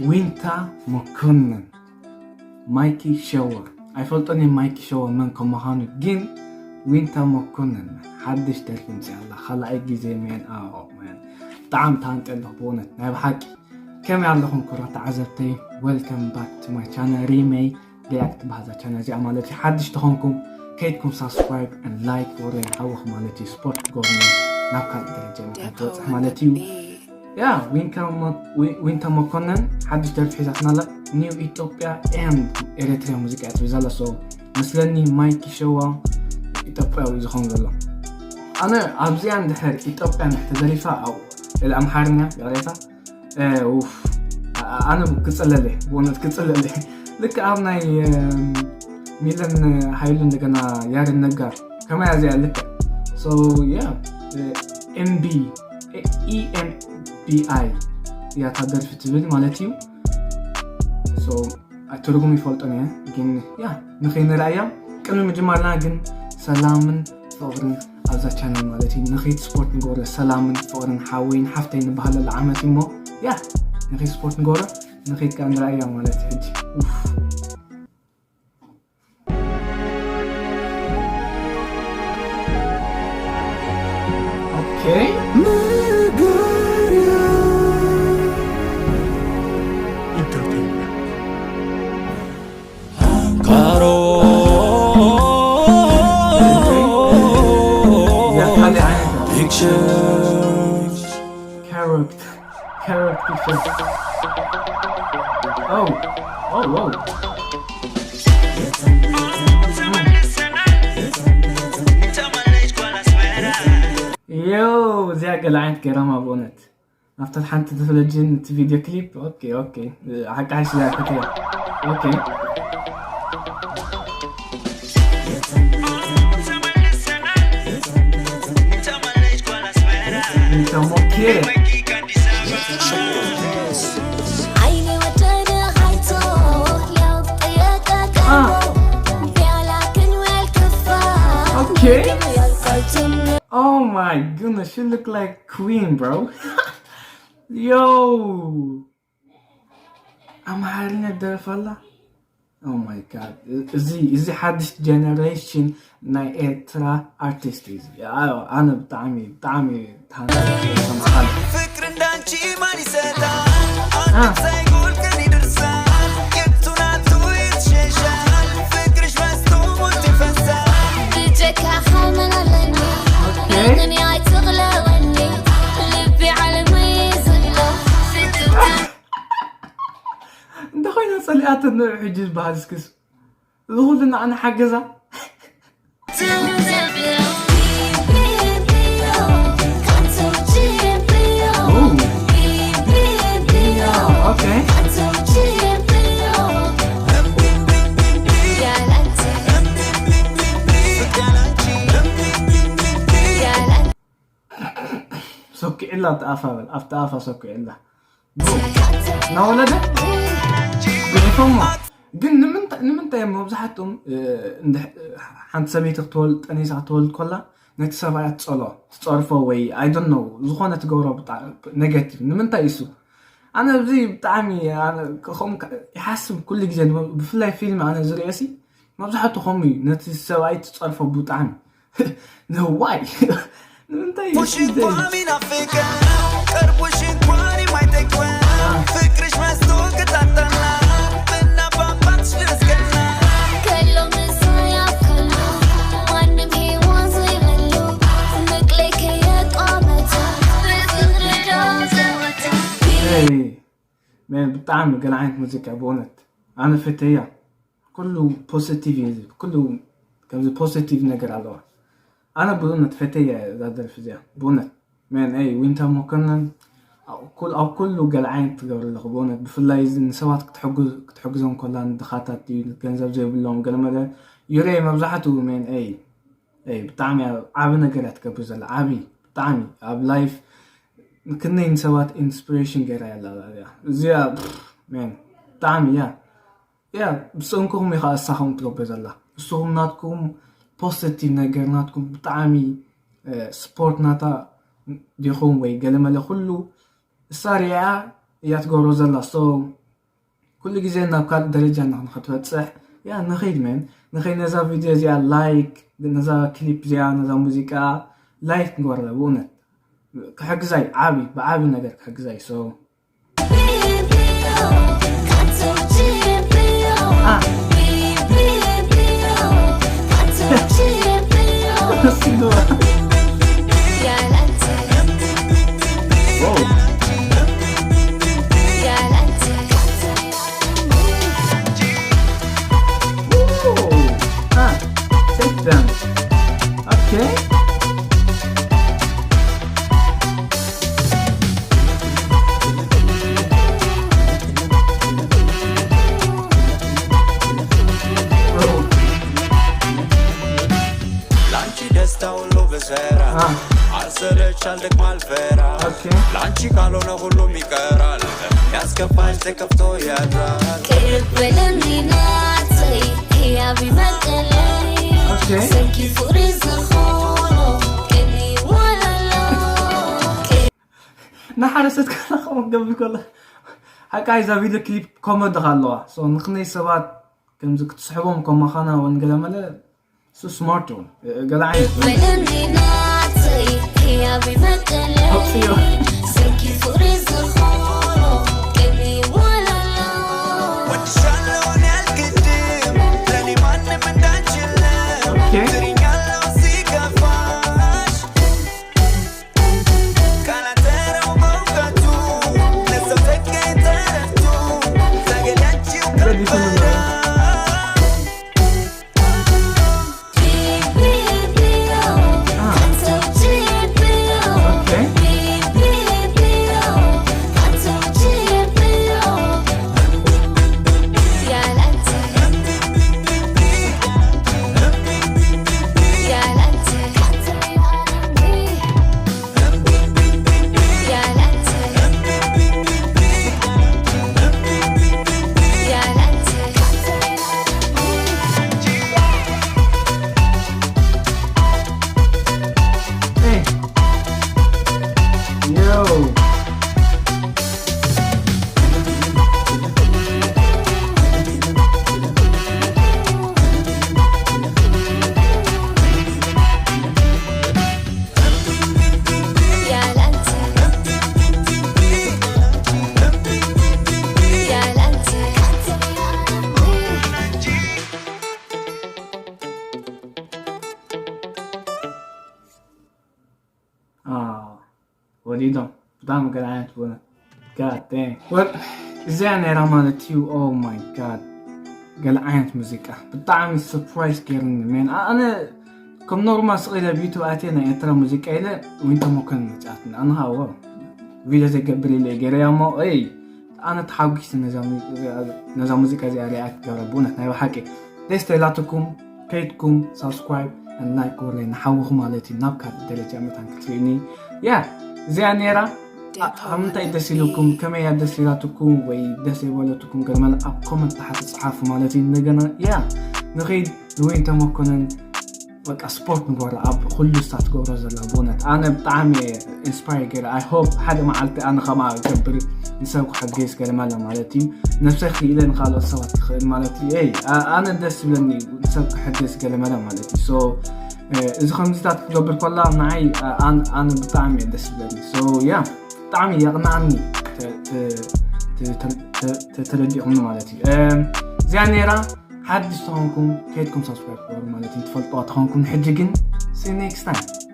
ዊንታ መኮንን፣ ማይኪ ሸዋ። ኣይፈልጦን እየ ማይኪ ሸዋ መን ከም ምዃኑ፣ ግን ዊንታ መኮንን ሓድሽ ደርፊ ምፅኣ ኣላ። ካልኣይ ግዜ፣ መን ኣዎ መን ብጣዕሚ ተሃንጠ ኣለኹ ብእውነት ናይ ብሓቂ። ከመይ ኣለኹም ክቡራት ተዓዘብተይ? Welcome back to my channel። ሪመይ ሪያክት ትበሃል እዛ ቻነል እዚኣ ማለት እዩ። ሓድሽ ተኾንኩም ከይድኩም ሳብስክራይብ ን ላይክ ወረ ሓወኽ ማለት እዩ። ስፖርት ጎብኒ ናብ ካልእ ደረጃ ምእንቲ ትበፅሕ ማለት እዩ። ያ ዊንታ መ- ዊ- ዊንታ መኮነን ሓድሽ ደርፊ ሒዛትና ኣላ። ኒው ኢትዮጵያ ኤንድ ኤሪትሪያ ሙዚቃ እያ ትብል ዘላ። ሶ መስለኒ ማይኪ ሸዋ ኢትዮጵያዊ እዩ ዝኾን ዘሎ። ኣነ ኣብዚኣ እንድሕር ኢትዮጵያ እንድሕር ተደሪፋ ኣብ እል ኣምሓርኛ ይቕሬታ ኡፍ ኣነ ክፅለለ ብእውነት ክፅለለ ልክ ኣብ ናይ ሚለን ሃይሉ እንደገና ያሬድ ነጋ ከማያ እዚኣ ልክ ያ ኤምቢ ኢኤምቢኣይ እያ ታደርፊ ትብል ማለት እዩ። ትርጉም ይፈልጦን እየ ግን ያ ንኸይንርኣያ ቅድሚ ምጅማርና ግን ሰላምን ፍቕርን ኣብዛ ቻነል ማለት እዩ። ንኸይድ ስፖርት ንገብሮ ሰላምን ፍቕርን ሓወይን ሓፍተይ ንበሃለሉ ዓመት እዩ እሞ ያ ንኸይድ ስፖርት ንገብሮ ንኸይድ ከዓ ንርኣያ ማለት እዩ። ሕጂ ኡፍ። ኦኬ። Character. Character. Oh. Oh, wow. Yo, እዚኣ ገለ ዓይነት ገራማ ብእውነት ኣብታ ሓንቲ ተፈለጅን እቲ ቪድዮ ክሊፕ ኦኬ ኦኬ ሓቂ ሓሽ እዚኣ ከተያ ኦኬ Oh my goodness, you look like queen, bro. Yo! ኣምሓርኛ ደረፍ ኣላ። Oh my god፣ እዚ እዚ ሓድሽ ጀነሬሽን ናይ ኤርትራ ኣርቲስት እዩ። ኣነ ብጣዕሚ ብጣዕሚ ተሃንጠ። ፍቅር እንዳንቺ ማን ይሰጣል? አንድ ሳይጎል ቀን ይደርሳል። የቱ ናቱ ይሸሻል? ፍቅርሽ በዝቶ ሞት ይፈሳል። ብጀካኻ መን ኣለኒ? ግን ኣይትቕለወኒ። ልቢ ዓለመይ ዘሎ ፍቅር እንተኾይና ጸሊኣቶ ንዑ ሕጂ ዝበሃል እስክስ እዚ ኩሉ ንዓና ሓገዛ ሰኪዕላ ተኣፋ በል ኣብቲ ኣፋ ሰኪዕላ ናወለደ ጉዕፎሞ ግን ንምንታይ እዮም መብዛሕትኦም ሓንቲ ሰበይቲ ክትወልድ ጠኒሳ ክትወልድ ኮላ ነቲ ሰብኣያ ትፀሎ ትፀርፎ ወይ ኣይደነው ዝኾነ ትገብሮ ኔጋቲቭ ንምንታይ እሱ ኣነ እዚ ብጣዕሚ ከምኡ ይሓስብ ኩሉ ግዜ ብፍላይ ፊልም ኣነ ዝርእዮ ሲ መብዛሕቱ ከምኡ እዩ ነቲ ሰብኣይ ትፀርፎ ብጣዕሚ ነዋይ ንምንታይ ሽንኳም ይናፍቀ ቀርቡ ሽንኳን የማይጠቅመ ፍቅርሽ መስቶ ክታተና ብናባባትሽ ድረስከና ከሎ ምሳያ ከሎ ማንም ሄዋን ዘይበሉ ምቅለይ ከየቋመተ ብፍቅሪ ዳዘወተ ብጣዕሚ ገለ ዓይነት ሙዚቃ ብእውነት ኣነ ፈተያ ኩሉ ፖዚቲቭ እዩ ኩሉ ከምዚ ፖዚቲቭ ነገር ኣለዋ ኣነ ብእውነት ፈተያ እዛ ደርፊ እዚኣ ብእውነት መን ይ ዊንታ መኮነን ኣብ ኩሉ ገለ ዓይነት ትገብር ኣለኹ ብእውነት ብፍላይ እዚ ንሰባት ክትሕግዞም ከላ ንድኻታት እዩ ገንዘብ ዘይብሎም ገለ መለ ዩሬ መብዛሕትኡ መን ይ ብጣዕሚ ዓቢ ነገር እያ ትገብር ዘላ ዓቢ ብጣዕሚ ኣብ ላይፍ ክንደይ ንሰባት ኢንስፒሬሽን ገይራ እያ እዚኣ ብጣዕሚ እያ ያ ብሰንክኹም ኢኻ እሳኹም ትገብር ዘላ ንስኹም ናትኩም ፖዚቲቭ ነገር ናትኩም ብጣዕሚ ስፖርት ናታ ዲኹም ወይ ገለመለ ኩሉ እሳ ሪኣ እያ ትገብሮ ዘላ so ኩሉ ግዜ ናብ ካልእ ደረጃ ንክትበፅሕ ያ ንኸይድ መን ንኸይ ነዛ ቪድዮ እዚኣ ላይክ ነዛ ክሊፕ እዚኣ ነዛ ሙዚቃ ላይክ ንግበረ ብእውነት ክሕግዛይ ዓቢ ብዓቢ ነገር ክሕግዛይ so ላንቺ ደስታ ሁሉ ብሰራ አልሰለች አልደክም አልፈራ ላንቺ ካልሆነ ሁሉም ይቀራል ያስከፋሽ ተከፍቶ ያድራል ቅርብ በለኒ ናተይ ህያብ ይመቀለይ ሰኪ ፍቅሪ ዝኾኖ ቅኒ ወለሎ ንሓረሰት ከላኸም ገቢ ከሎ ሓቃ እዛ ቪድዮ ክሊፕ ኮመዲ ኣለዋ ንክነይ ሰባት ከምዚ ክትስሕቦም ከማኻና ወንገለመለ እሱ ስማርት ይኹን ገለ ዓይነት ወሊዶም ብጣዕሚ ገለ ዓይነት ብእውነት እዚኣ ነይራ ማለት እዩ oh my god ገለ ዓይነት ሙዚቃ ብጣዕሚ ሰርፕራይዝ ገይርኒ ሜን ኣነ ከም ኖርማል ስቕ ኢለ ኣብ ዩቱብ ኣትየ ናይ ኤርትራ ሙዚቃ ኢለ ዊንታ መኮነን መፅኣትኒ ኣነ ከዓ ቪድዮ ዘይገብር ኢለ ገይረያ እሞ ኣነ ተሓጒሰ ነዛ ሙዚቃ እዚኣ ሪኣ ክገብራ ብእውነት ናይ ብሓቂ ደስ ተላትኩም ከይድኩም ሳብስክራይብ ላይክ ክበረለይ ንሓውኹ ማለት እዩ ናብ ካልእ ደረጃ መታን ክትርእዩኒ ያ እዚኣ ነይራ ኣብ ምንታይ ደስ ኢሉኩም ከመይ እያ ደስ ኢላትኩም ወይ ደስ ዘይበለትኩም ገለ መለ ኣብ ኮመንት ታሕቲ ጸሓፉ ማለት እዩ እንደገና ያ ንኸይድ ንወይን ተመኮነን በቃ ስፖርት ንገብሮ ኣብ ኩሉ ስታ ትገብሮ ዘላ ብእውነት ኣነ ብጣዕሚ ኢንስፓየር ገይረ ኣይ ሆፕ ሓደ መዓልቲ ኣነ ከምኣ ገብር ንሰብ ክሕግዝ ገለ መለ ማለት እዩ ነብሰይ ክኢለ ንካልኦት ሰባት ክኽእል ማለት እዩ ኣነ ደስ ዝብለኒ ንሰብ ክሕግዝ ገለ መለ ማለት እዩ እዚ ከምዚታት ክገብር ከላ ንዓይ ኣነ ብጣዕሚ ደስ ዝብለኒ ያ ብጣዕሚ የቕንኣኒ ተረዲኹም ማለት እዩ እዚኣ ነይራ ሓድሽ ተኾንኩም ከይድኩም ሳብስክራይብ ክገብሩ ማለት እዩ ትፈልጥዋ ተኾንኩም ሕጂ ግን see you next time